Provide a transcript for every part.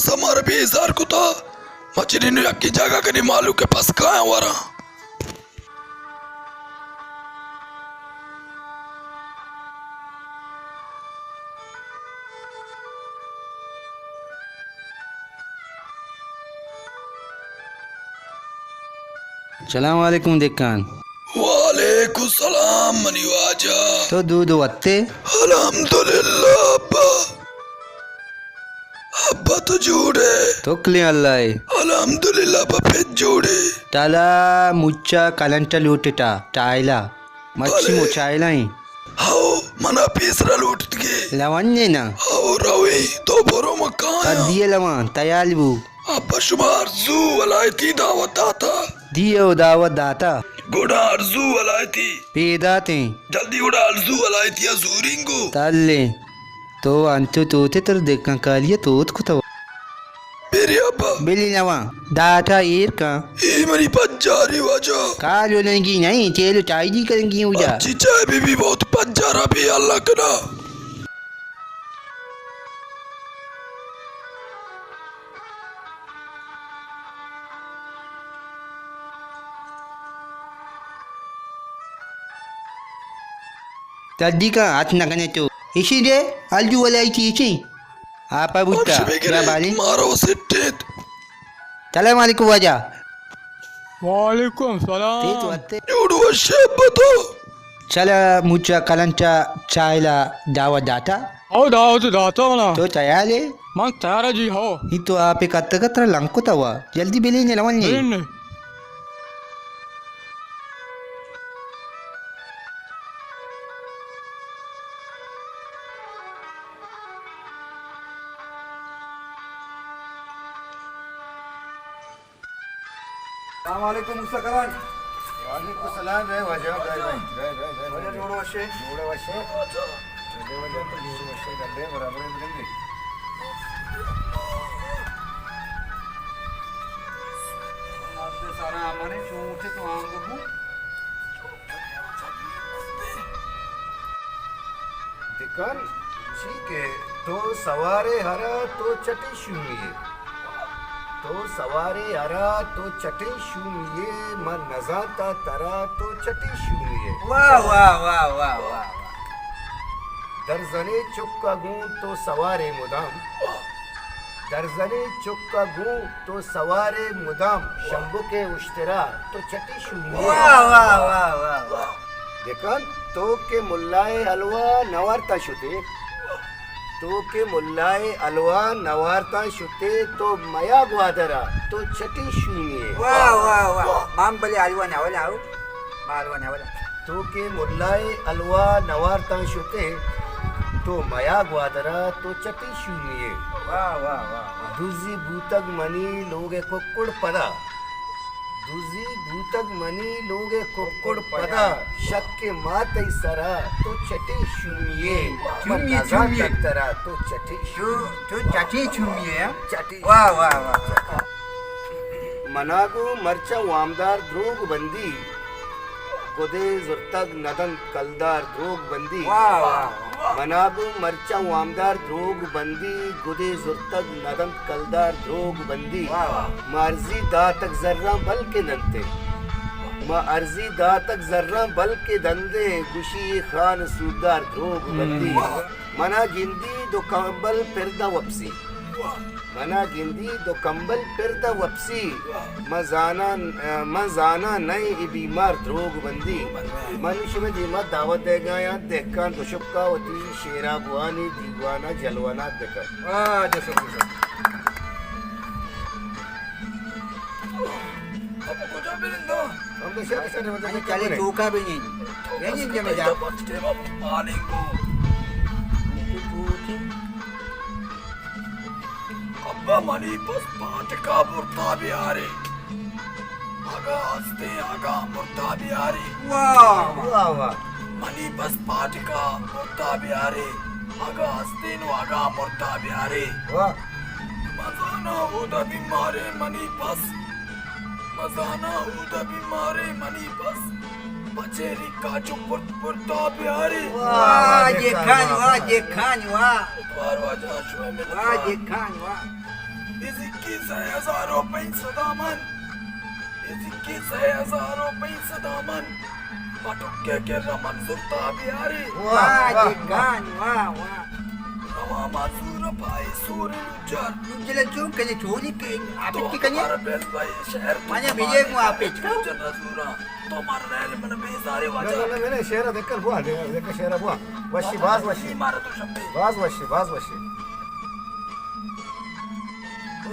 سمار بیزار کتا، ما چنین یکی جاگہ کنی مالو کے پس کایاں وراں۔ سلام علیکم دکان۔ وعلیکم السلام منی واجہ۔ تو دود وتے؟ الحمدللہ ابا۔ ابا تو جوڑے؟ تو کلیں اللہ اے۔ الحمدللہ ابا پت جوڑے۔ ٹالا مچا کلنٹا لوٹٹا، ٹائلا۔ مچی بلے۔ مچائلا ایں۔ ہو، منا پیسرا لوٹتگے۔ لونے نا۔ ہو، روی، تو برو مکایا۔ دیے لوان، تیال بو۔ ابا شما ارزو ولایتی دعوت داتا۔ دیو دعوت داتا۔ گڑا ارزو ولایتی۔ پیداتیں۔ جلدی گڑا ارزو ولایتی ء زورینگو۔ تلے۔ تو انچو توتے تر دکان کالی ء توت کتو۔ میرے ابا۔ بلی نواں۔ داتا ایر کن۔ اے منی پجاری واجہ۔ کال و لنگی نہیں، تیل و چائے دی کرنگی اوجا۔ اچھی چائے بی بی بہت پجارا بی اللہ کنا۔ تدی کا ہاتھ نہ کنے تو۔ اسی دے، الجو والا ایچی ایچی۔ آپا بوتا، شمے گرے، یا بالے؟ مارو سٹیت۔ سلام علیکم واجہ۔ وعلیکم سلام۔ تیت وتے۔ جوڑ وشے ابا تو۔ چلا مچا کلنچا چائلا دعوت داتا۔ او دعوت داتا منا۔ تو تیار ہے؟ من تیار جی ہو۔ ہی تو آپ کتگت لنکو توا۔ جلدی بلے نے لون نے۔ بلے نے۔ السلام علیکم موسیٰ کران۔ وعلیکم السلام، اے واجہ، اے، اے، اے، اے، واجہ جوڑ وشے؟ جوڑ وشے۔ اے واجہ تو جوڑ وشے، گلے برابر بلندی۔ آپ دے سارا امانے چون اٹھے تو آنگو بو۔ دکان چی کہ تو سوارے ہرا تو چٹی شومی ئے۔ تو سوارے ہرا تو چٹی شومی ئے، من نزانتا ترا تو چٹی شومی ئے۔ واہ، واہ، واہ، واہ، واہ، واہ۔ درزنے چکا گوں تو سوارے مدام۔ درزنے چکا گوں تو سوارے مدام، شمبکے اشترا تو چٹی شومی ئے۔ واہ، واہ، واہ، واہ، واہ۔ دکان تو کہ ملائے حلوا نوارتا شتے، تو کہ ملائے حلوا نوارتا شتے، تو میا گوادرا تو چٹی شومی ئے۔ واہ، واہ، واہ۔ من بلے حلوا نولا ہو، ما حلوا نولا۔ تو کہ ملائے حلوا نوارتا شتے، تو میا گوادرا تو چٹی شومی ئے۔ واہ، واہ، واہ، واہ۔ دزی بوتگ منی لوگ ککڑ پدا۔ دزی بوتگ منی لوگ ککڑ پدا، شک ما تئی سرا تو چٹی شومی ئے۔ چومی، من نزانت چومی۔ ترا تو چٹی تو، تو چٹی چومی ئے، ہاں؟ چٹی۔ واہ، واہ، واہ۔ منا گوں مرچاں وامدار دروگ بندی، گدے زرتگ ندنت کلدار دروگ بندی۔ واہ، واہ، واہ۔ منا گوں مرچاں وامدار دروگ بندی، گدے زرتگ ندنت کلدار دروگ بندی۔ واہ، واہ۔ ما ارزی داتگ زراں بلکیں دنتے۔ ما ارزی داتگ زراں بلکیں دندے، گوشی اے خان سوبدار دروگ بندی۔ واہ۔ منا گندی دو کمبل پردا وپسی۔ منا گندی دو کمبل پردا وپسی۔ من زاناں، من زاناں نئے اے بیمار دروگ بندی۔ من شمئے دیما دعوت دئیگا آں، دہکان دوشکا وتی شعرا بوانی دیوانا جلوانات بکن۔ واہ، جسم جسم۔ اب کجا برنداں؟ ہم تو شہر، شہر، شہر، انی کالے چوکا بھی نہیں۔ یہ نہیں جمع جا۔ پانینگو۔ ابا منی پس پاٹکا برتا بیارے۔ اگاں ہستیں، اگاں مرتا بیارے۔ واہ، واہ، واہ۔ منی پس پاٹکا مرتا بیارے۔ اگاں ہستیں نو اگاں مرتا بیارے۔ واہ۔ مزانا اودا بیمارے منی پس۔ مزانا اودا بیمارے منی پس۔ پچے ریکا چو پرت پرتا بیارے۔ واہ، واہ، جیکان، واہ، جیکان، واہ۔ اتوار واجہ شوئے ملتا۔ واہ، جیکان، واہ۔ سئے ہزار و پنچ سد آ من، اے سکے سئے ہزار و پنچ سد آ من، بٹکے کرا من زرتا بیاری۔ واہ، واہ، واہ۔ جگان، واہ، واہ۔ رواں ما زور پائی سور لجر۔ لجر چون کنے چوری کے، آپ تو کی کنے؟ ہمارا بیس بھائی شہر تو مانے ہمارے بیلے کو آپ اچ کا؟ لجر نہ زورا، تو ہمارا رہے من بیزاری واجہ۔ نہ، نہ، نہ، نہ، شہر دکل بوا، دکل شہر بوا۔ وشی، باز وشی۔ مارا تو شبے۔ باز وشی، باز وشی۔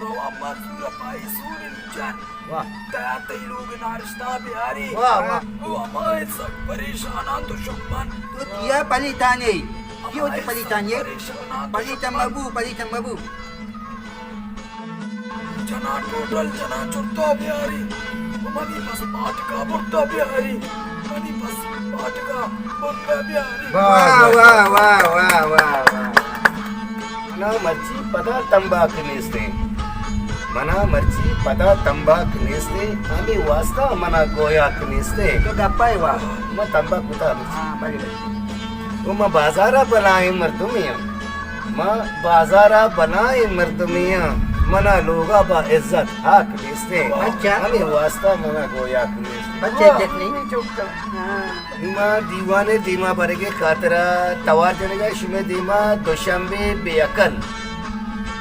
رواں ما زور پائی سور لجر۔ واہ۔ تیا تئی لوگ نارشتا بیاری۔ واہ، واہ۔ او ہمائے سک پریشاناں تو شکمن۔ تو دیا پلیتانے۔ کیو تی ہمائے سک پلیتانے؟ پریشاناں تو پلیتا شکمن۔ مبو، پلیتا مبو۔ جنا ٹوٹل جنا چرتا بیاری۔ منی بس پاٹکا برتا بیاری۔ منی بس پاٹکا برتا بیاری۔ واہ، واہ، واہ، واہ، واہ، واہ۔ منا مرچی پدا تمباک نیستیں۔ منا مرچی پدا تمباک نیستیں۔ ہمے واسطہ منا گویاک نیستیں۔ تو گپا ئے وا۔ ما تمباک کتا مرچی۔ ہاں، بلے، بلے۔ او ما بازارا بلائیں مردمے آں۔ ما بازارا بلائیں مردمے آں۔ منا لوگا با عزت حق نیستیں۔ اچھا۔ ہمے واسطہ منا گویاک نیستیں۔ بچے جت نہیں۔ چپ کر۔ ہاں۔ نوں ما دیوان ءِ دیما برگ ءِ خاطرا توار جنگ ءَ شمئے دیما دوشمبے بے عقل۔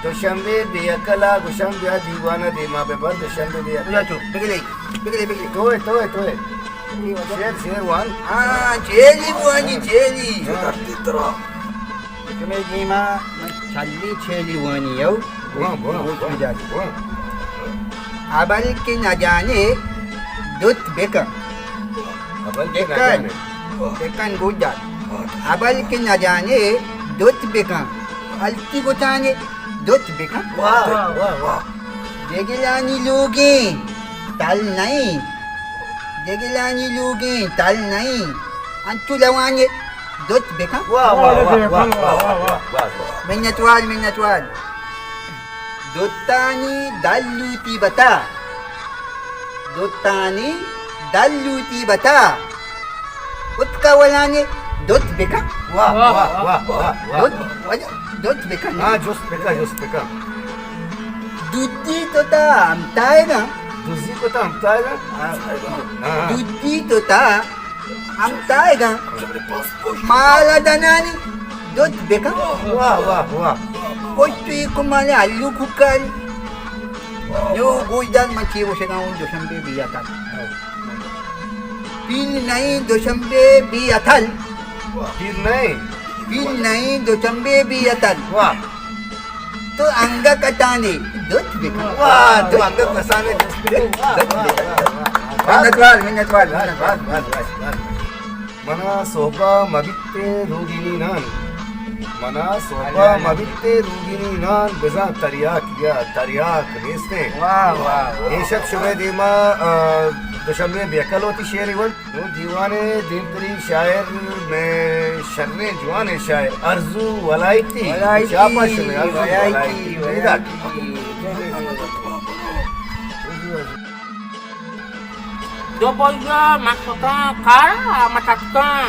دوشمبے بے عقل ءَ گوشاں بیا دیوان ءَ دیما بہ بر، دوشمبے بے عقل۔ بیا چو، بگلے، بگلے، بگلے۔ توئے، توئے، توئے۔ شعر، شعر وان۔ ہاں، چیلی بوانی، چیلی۔ ہاں۔ شمئے دیما من چلی چیلی وانی یو۔ بوان، بوان، گوش بوان، بجار۔ بوان۔ ابل کہ نجانے دوت بکن۔ ابل کہ بکن۔ نجانے۔ بکن گوش دار۔ ابل کہ نجانے دوت بکن۔ التی گتانے دوت بکن۔ واہ، واہ، واہ۔ دگلانی لوگیں تل نئیں۔ دگلانی لوگیں تل نئیں۔ انچو لوانے دوت بکن۔ واہ، واہ، واہ، واہ، واہ، واہ، واہ۔ منتوار، منتوار۔ دوتانی دل لوٹی بتا۔ دوتانی دل لوٹی بتا۔ اتکا ولانے دوت بکن۔ واہ، واہ، واہ، واہ، واہ۔ دوت، دوت بکن۔ ہاں، جست بکن، جست بکن۔ دودی تو تا ہمتائے گا۔ دودی تو تا ہمتائے گا۔ ہاں۔ دودی تو تا ہمتائیگاں مال ءَ دنانی دوت بکن۔ واہ، واہ، واہ۔ پشت ءَ کمال ءَ الو ککاری۔ یو گوش دار من چی گوشگاں اوں دوشمبے بے اتل۔ پیل نئیں دوشمبے بے اتل۔ پیل نئیں۔ پیل نئیں دوشمبے بے اتل۔ واہ۔ تو انگہ کٹانے دوت بکن۔ واہ، تو انگہ کسانے دوت بکن۔ دوت بکن۔ منتوار، منتوار، منتوار۔ بس، بس، بس، بس۔ منا سہبا مبیت روگینی نان۔ منا سہبا مبیت روگینی نان، بزاں تریاک یا تریاک نیستیں۔ واہ، واہ، واہ۔ اے شپ شمئے دیما، آ، دوشمبے بے عقل وتی شعرے ونت۔ نوں دیوان ءِ دیمتری شاعر مئے شریں جوانیں شاعر ارزو ولایتی۔ ولایتی، چاپا شمئے ارزو ولایتی، ولایتی۔ ولایتی۔ دبئی ءَ من شتاں کار ءَ من تتکاں۔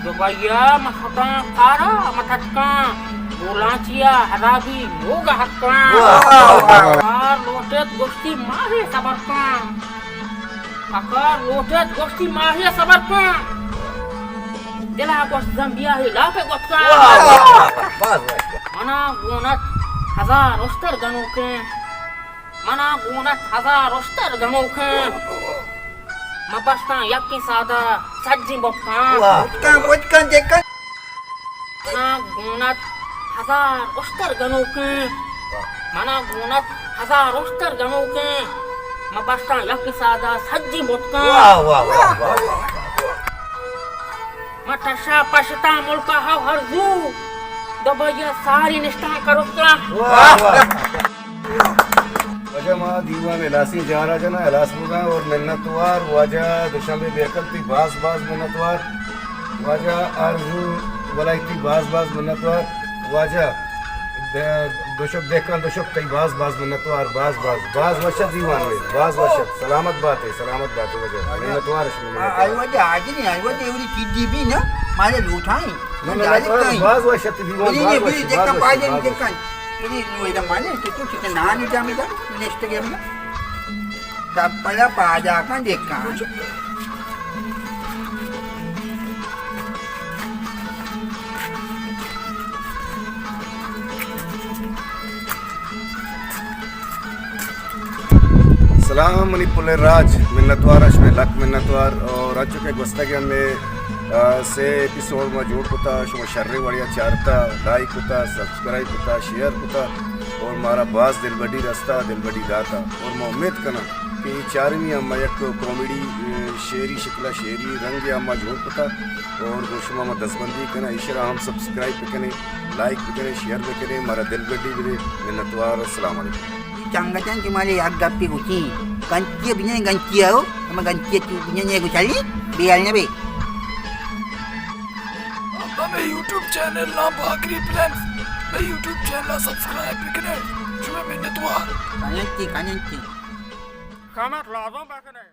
دبئی ءَ من شتاں کار ءَ من تتکاں۔ بولانچی ءَ عذابی لوگ ءَ اتکاں۔ واہ، واہ، واہ۔ کار لوٹت گوشتی ماہے صبر کن۔ پکار لوٹت گوشتی ماہی ءَ صبر کن۔ دل ءَ گوشت زمبیا ہی لاپ ءَ گوت کن۔ واہ، واہ، واہ، واہ، واہ۔ منا گون ات ہزار اشتر گنوکیں۔ منا گون ات ہزار اشتر گنوکیں۔ من بستاں یکیں سادا سجیں بوت کن۔ واہ۔ بوت کن، بوت کن، دے کن۔ منا گون ات ہزار اشتر گنوکیں۔ منا گون ات ہزار اشتر گنوکیں۔ من بستاں یک سادا سجیں بوت کن۔ واہ، واہ، واہ، واہ، واہ۔ من ٹشا پشتاں ملک ءَ ہو ہر زو۔ دبئی ءَ ساری نشتاں کروکاں۔ واہ، واہ۔ واجہ ما دیوان ہلاسیں جار ءَ جناں، ہلاس بوگاں اور منتوار واجہ دوشمبے بے عقل تئی باز باز منتوار۔ واجہ آرزو ولایتی باز باز منتوار۔ واجہ دے-، دوشک دہکان دوشک تئی باز باز منتوار، باز باز، باز وش ات دیوان مئے، باز وش ات۔ سلامت بات ئے، سلامت بات ئے واجہ۔ منتوار شمئے، منتوار۔ آئی واجہ حاضر ایں، آئی واجہ اولی ٹی ڈی بی نا، مارے لوٹائیں۔ نہ، منتوار، باز وش ات دیوان، بلی باز نے وش، بلی باز دہکان وش، پاجن باز وش۔ دہکان۔ نی نو ادا مانے تو تو کتے نانی جامی دا، نشتے گیم دا۔ دبلا پاجا کن دیکھا۔ سلام منی پلیں راج، منتوار آں شمئے، لک منتوار۔ اور انچو کہ گوستگیں ہمے، آ، سے ایپیسوڈ ما جوڑ کتا، شما شریں وڑیا چارتا، لائک کتا، سبسکرائب کتا، شیئر کتا اور مارا باز دلبڈی رستا، دلبڈی داتا۔ اور ما امید کناں کہ اے چارمی ہم ما یک کامیڈی، آ، شعری شکلا، شعری رنگے ہم ما جوڑ کتا اور گوں شما ما دزبندی کناں، ایشرا ہم سبسکرائب بکنے، لائک بکنے، شیئر بکنے، مارا دلبڈی بدے۔ منتوار، السلام علیکم۔ چنگتاں کہ مارے یک گپے گوشی، گنتی بجنے گنتی آؤ، ہمیں گنتی تو بجنے گوشالی، بیال نہ بے۔ ہمیں یوٹیوب چینل نام باکری پلانس، میں یوٹیوب چینل سبسکرائب بکنے، شمئے منتوار۔ کننتی، کننتی۔ کمنٹ لازم بکنے۔